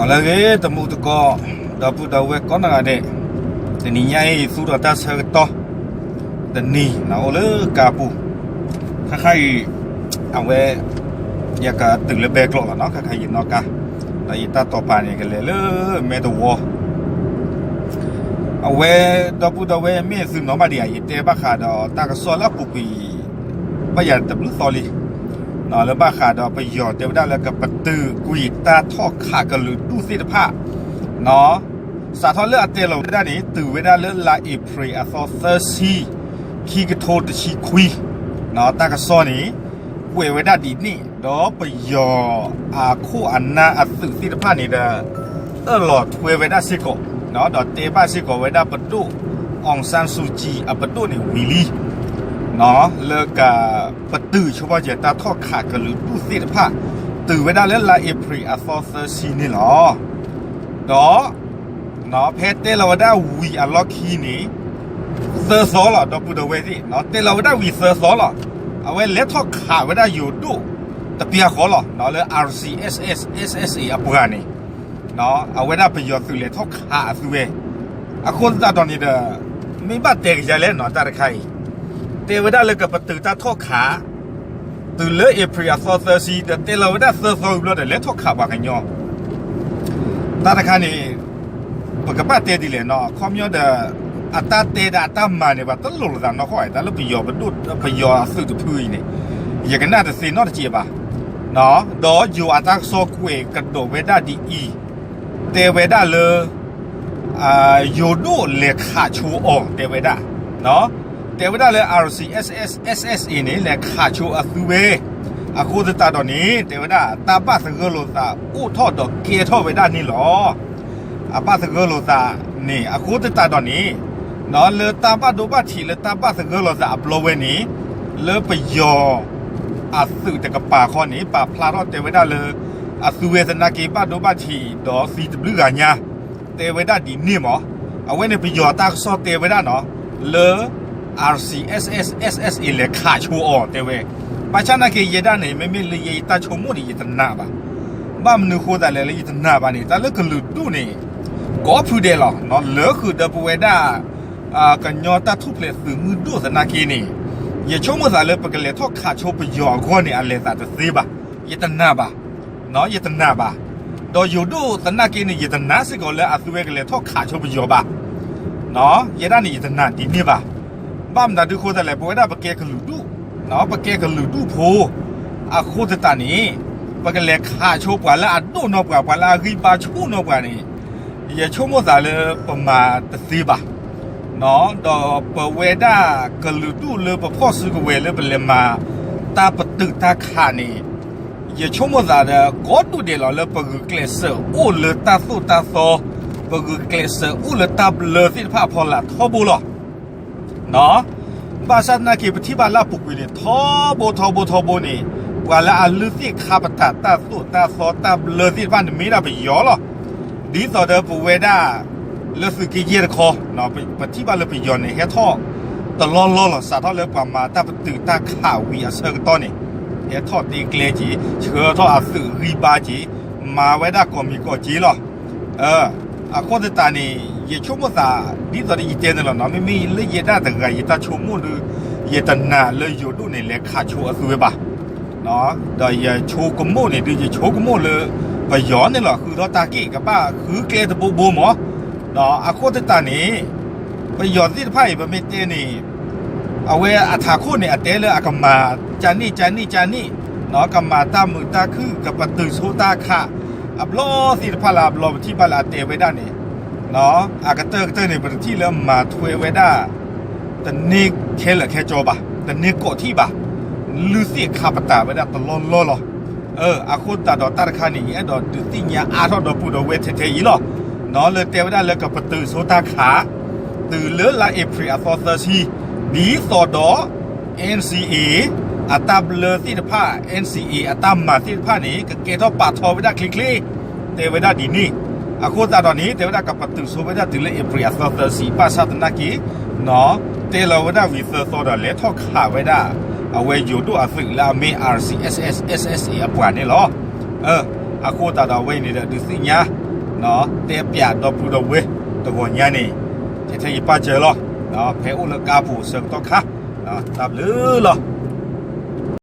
လၢအဂ့ၤ တမူတကိး ဒီပုၢ်ဒီဝဲၢ်ကိးနီၢ်ဂၤဒဲး, တနံၤညါအံၤ သူၣ်ထီၣ်တၢ်ဆၢကတီၢ်တနံၤ အိၣ်လၢကါပူၤ, ခါခါအံၤ အဝဲ ယကတုၤလၢဘဲကျိးလီၤနီၤ, ခါခါယနီၣ်ကါ, ဒီးယတၢ်တိာ်ပာ်န့ၣ် ကလဲၤလၢမဲာ်တဝီ အဝဲ ဒီပုၢ်ဒီဝဲၢ် မ့ၢ်သုနီၣ်ဘၣ်ဒံးဧါ, ယတဲဘၣ်ဃးဒီးတၢ်ကစီၣ်လၢအပူၤကွံာ် ဘၣ်ယၤတဘျုးသီလံ, လၢဘၣ်ဃးဒီးပယီၤတဲဝဲဒၣ်လၢ ကပတုာ်ကွံာ်တၢ်ထီၣ်ခးကလုာ်ဒူၣ်သ့ၣ်တဖၣ်, စးထီၣ်လၢအတဲလီၤဝဲဒၣ်န့ၣ် တုၤဝဲဒၣ်လၢလါအ့ဖြ့ၣ်အသီသၢဆံ, ခံကထိတဆံခွံ, တၢ်ကစီၣ်န့ၣ် ကွဲးဝဲဒၣ်ဒ်န့ၣ်, ဒီးပယီၤအခိၣ်အနၢ်အသုးသ့ၣ်တဖၣ်န့ၣ်ဒီး အၢၣ်လီၤထွဲဝဲဒၣ်စ့ၢ်ကီး, ဒီးတဲဘၣ်စ့ၢ်ကီးဝဲဒၣ်ပဒိၣ် အောင်ဆန်းစုကြည် အပဒိၣ်န့ၣ်ဝံၤလံ, လၢကပတုာ်ဆိကမိၣ်က့ၤတၢ်ထီၣ်ခးကလုာ်ဒူၣ်သ့ၣ်တဖၣ်, တုၤဝဲဒၣ်လၢလါအ့ဖြ့ၣ်အသီသၢဆံန့ၣ်လီၤ. ဒီး ဖဲတဲလီၤဝဲဒၣ်ဝံၤအလီၢ်ခံန့ၣ် သၢသီလီၤ, ဒီပုၢ်ဒီဝဲၢ်သ့ၣ်, တဲလီၤဝဲဒၣ်ဝံၤသၢသီလီၤ, အဝဲလဲၤထီၣ်ခးဝဲဒၣ်ယိၤဒိၣ်တပျၢ်ဃီလီၤ, လၢ RCSS/SSA အပှၤန့ၣ်, အဝဲဒၣ်ပယီၤသုးလဲၤထီၣ်ခးအသုဝဲ, အဃိသတးဒီးန့ၣ်ဒီး မ့ၢ်ဘၣ်တဲကယၤလဲၣ်နီၤ တၢ်တခါအံၤ, တဲဝဲဒၣ်လၢကပတုာ်တၢ်ထီၣ်ခး တုၤလၢအ့ဖြ့ၣ်အသီသၢဆံ ဒီးတဲလီၤဝဲဒၣ်သၢသီဝံၤဘျီဒီး လဲၤထီၣ်ခးပှၤကညီ တၢ်တခါန့ၣ် ပကဘၣ်တဲဒ်လဲၣ်နီၤ, အခီပညီဒီး အတၢ်တဲဒီးအတၢ်မၤန့ၣ် ပှၤတလိၣ်လိာ်သးနီၢ်ကီၢ်, တၢ်လၢပယီၤပဒိၣ် ပယီၤအသုးတဖုအံၤန့ၣ် ယကနၣ်တသ့နီတစဲးဘၣ်, ဒီးယိၤအတၢ်ကစီၣ်ကွဲးကဒီးဝဲဒၣ်ဒ်အံၤ, တဲဝဲဒၣ်လၢ ယိၤဒိၣ်လဲၤခးဆိအီၤ တဲဝဲဒၣ်, တဲဝဲဒၣ်လၢ RCSS/SSA န့ၣ် လဲၤခးဆိအသုဝဲ, အဃိသတးဒီးန့ၣ် တဲဝဲဒၣ် တၢ်ဘၣ်သဂၢၢ်လိာ်သးအိၣ်ထီၣ်ဒီးကဲထီၣ်ဝဲဒၣ်န့ၣ်လီၤ. အဘၣ်သဂၢၢ်လိာ်သးန့ၣ် အဃိသတးဒီးန့ၣ်, လၢတၢ်ဘၣ်ဒိဘၣ်ထံးလၢတၢ်ဘၣ်သဂၢၢ်လိာ်သးအဘျီဝဲန့ၣ်, လၢပယီၤ အသုးတကပၤဃီန့ၣ် ပာ်ဖျါထီၣ်တဲဝဲဒၣ်လၢ အသုဝဲသနာ်က့ ဘၣ်ဒိဘၣ်ထံးဒီးသံတဘျုးဂၤညါ, တဲဝဲဒၣ်ဒ်န့ၣ်မး, အဝဲန့ၣ်ပယီၤတၢ်ကစီၣ်တဲဝဲဒၣ်နီၤ, လၢ RCSS/SSA လဲၤခးဆိအီၤတဲဝဲ, ဘၣ်ဆၣ်သနာ်က့ယဲဒၣ်န့ၣ် မ့မ့ၢ်လၢယဲယတၢ်ဆိကမိၣ်န့ၣ် ယတနာ်ဘၣ်, ဘၣ်မနုၤဃိသးလဲၣ်လၢယတနာ်ဘၣ်န့ၣ် တၢ်လၢကလုာ်ဒူၣ်န့ၣ် ကိးဖုဒဲးလီၤ, လၢဃုာ်ဒီးပဝဲဒၣ် ကညီတၢ်ထူၣ်ဖျဲးသုးမုၢ်ဒိၣ်သနာ်က့န့ၣ်, ယဆိကမိၣ်သးလၢပကလဲၤထီၣ်ခးဆိပယီၤအဂီၢ်န့ၣ် အလဲၤသးတသ့ဘၣ်, ယတနာ်ဘၣ်, ယတနာ်ဘၣ်, ဒီးယိၤဒိၣ်သနာ်က့န့ၣ် ယတနာ်စ့ၢ်ကီးလၢအသုဝဲကလဲၤထီၣ်ခးဆိပယီၤဘၣ်, ယဲဒၣ်န့ၣ်ယတနာ်ဒ်န့ၣ်ဘၣ်, ဘၣ်မနုၤဒုးဃိသးလဲၣ် ပဝဲဒၣ်ပကဲကလုာ်ဒူၣ်, ပကဲကလုာ်ဒူၣ်ဖိ, အဃိသတးန့ၣ် ပကလဲၤခးဆိပှၤလၢအဒိၣ်နီၢ်ပှၤ ပှၤလၢအဂံၢ်ဘါဆူၣ်နီၢ်ပှၤန့ၣ်, ယဆိကမိၣ်သးလၢပမၤတသ့ဘၣ်, ဒီးပဝဲဒၣ်ကလုာ်ဒူၣ်လၢပဖီၣ်စုကဝဲၤလၢပလဲၤမၤတၢ်ပတုာ်တၢ်ခးန့ၣ်, ယဆိကမိၣ်သးဒီး ကိးဒူၣ်ဒဲးလီၤလၢပဂုာ်ကျဲးစၢးအိၣ်လၢတၢ်သိၣ်တၢ်သီ, ပဂုာ်ကျဲးစၢးအိၣ်လၢတၢ်ဘျၢသ့ၣ်တဖၣ်အဖီလာ်ထီဘိလီၤ. ဘၣ်ဆၣ်သနာ်က့ ပထံၣ်ဘၣ်လၢအပူၤကွံာ်န့ၣ် ထီဘိထီဘိထီဘိန့ၣ်, ပှၤလၢအလုၢ်သ့ၣ်ခါပတာ်တၢ်သိၣ်တၢ်သီတၢ်ဘျၢသ့ၣ်တဖၣ်န့ၣ် မ့ၢ်ဒၣ်ပယီၤလီၤ. ဒ်သိးဒီးပဝဲဒၣ် လၢသုးက့ယဲၢ်တခီ, ပထံၣ်ဘၣ်လၢပယီၤန့ၣ် ဟဲထီၣ်တလီၢ်လီၢ်လီၤ. စးထီၣ်လၢပှၤမၤတၢ်ပတုာ်တၢ်ခးဝံၤအဆၢကတီၢ်န့ၣ်, ဟဲထီၣ်တ့ကျဲက့ၤ, ဆှၢထီၣ်အသုးဂံၢ်ဘါက့ၤ, မၤဝဲဒၣ်ကိးမံၤကိးက့ၤလီၤ. အဃိသတးန့ၣ် ယဆိကမိၣ်သး ဒ်သိးဒီးယတဲန့ၣ်လီၤနီၤ, မ့မ့ၢ်လၢယဲဒၣ်တဂၤ ယတၢ်ဆိကမိၣ်ဒီး ယတနာ်လၢယိၤဒိၣ်န့ၣ် လဲၤခးဆိအသုဝဲဘၣ်. ဒီးယဆိကမိၣ်န့ၣ်ဒုး ယဆိကမိၣ်လၢ ပယီၤန့ၣ်လီၤ ဃုထီၣ်တၢ်က့ၣ် ကဘၣ်ဃုကျဲတဘိဘိမး. အဃိသတးန့ၣ် ပယီၤသ့ၣ်တဖၣ်အံၤ ပမ့ၢ်တဲန့ၣ် အဝဲအထးခိၣ်န့ၣ် အတဲလၢအကမၤကန့ၣ်ကန့ၣ်ကန့ၣ်, ကမၤတၢ်မုာ်တၢ်ခုၣ် ကပတုာ်ဆိတၢ်ခး အဘျီသ့ၣ်တဖၣ်လၢအဘျီ ပထံၣ်ဘၣ်လၢအတဲဝဲဒၣ်န့ၣ်, အကတၢၢ်ကတၢၢ်န့ၣ် ပတထံၣ်လၢမၤထွဲဝဲဒၣ် တန့ၢ်ခဲလၢာ်ခဲဆ့ဘၣ်, တန့ၢ်ကိးထံၣ်ဘၣ်, လုၢ်သ့ၣ်ခးပတာ်ဝဲဒၣ်တလီၢ်လီၢ်လီၤ. အဃိသတးဒီးတၢ်တခါန့ၣ် ယအဲၣ်ဒိးဒုးသ့ၣ်ညါအါထီၣ်ဒီပုၢ်ဒီဝဲၢ်ထဲထဲအံၤလီၤ. လၢတဲဝဲဒၣ်လၢကပတုာ်ဆိတၢ်ခး တုၤလၢလါအ့ဖြ့ၣ်အသီသၢဆံ, ဒ်သိးဒီး NCA အတၢ်ဘျၢသ့ၣ်တဖၣ် NCA အတၢ်မၤသ့ၣ်တဖၣ်န့ၣ် ကကဲထီၣ်ပာ်ထီဝဲဒၣ်ချ့ချ့, တဲဝဲဒၣ်ဒ်န့ၣ်. အဃိသတးဒီးန့ၣ် တဲဝဲဒၣ်ကပတုာ်ဆိဝဲဒၣ်တုၤလၢအ့ဖြ့ၣ်အသီသၢဆံ ဘၣ်ဆၣ်သနာ်က့ တဲလီၤဝဲဒၣ်ဝံၤသၢသီဒီး လဲၤထီၣ်ခးဝဲဒၣ် အဝဲယိၤဒိၣ်အသုးလၢအမ့ၢ် RCSS/SSA အပှၤန့ၣ်လီၤ. အဃိသတးဒီးအဝဲအံၤန့ၣ်ဒီး ဒုးသ့ၣ်ညါ တဲပျးဒီပုၢ်ဒီဝဲၢ်တဂီၤညါန့ၣ်, ထဲထဲယပာ်စၢၤလီၤ, ဖဲအိၣ်လၢကါပူၤအဆၢကတီၢ်ခါ, တၢ်ဘျုးလီၤ.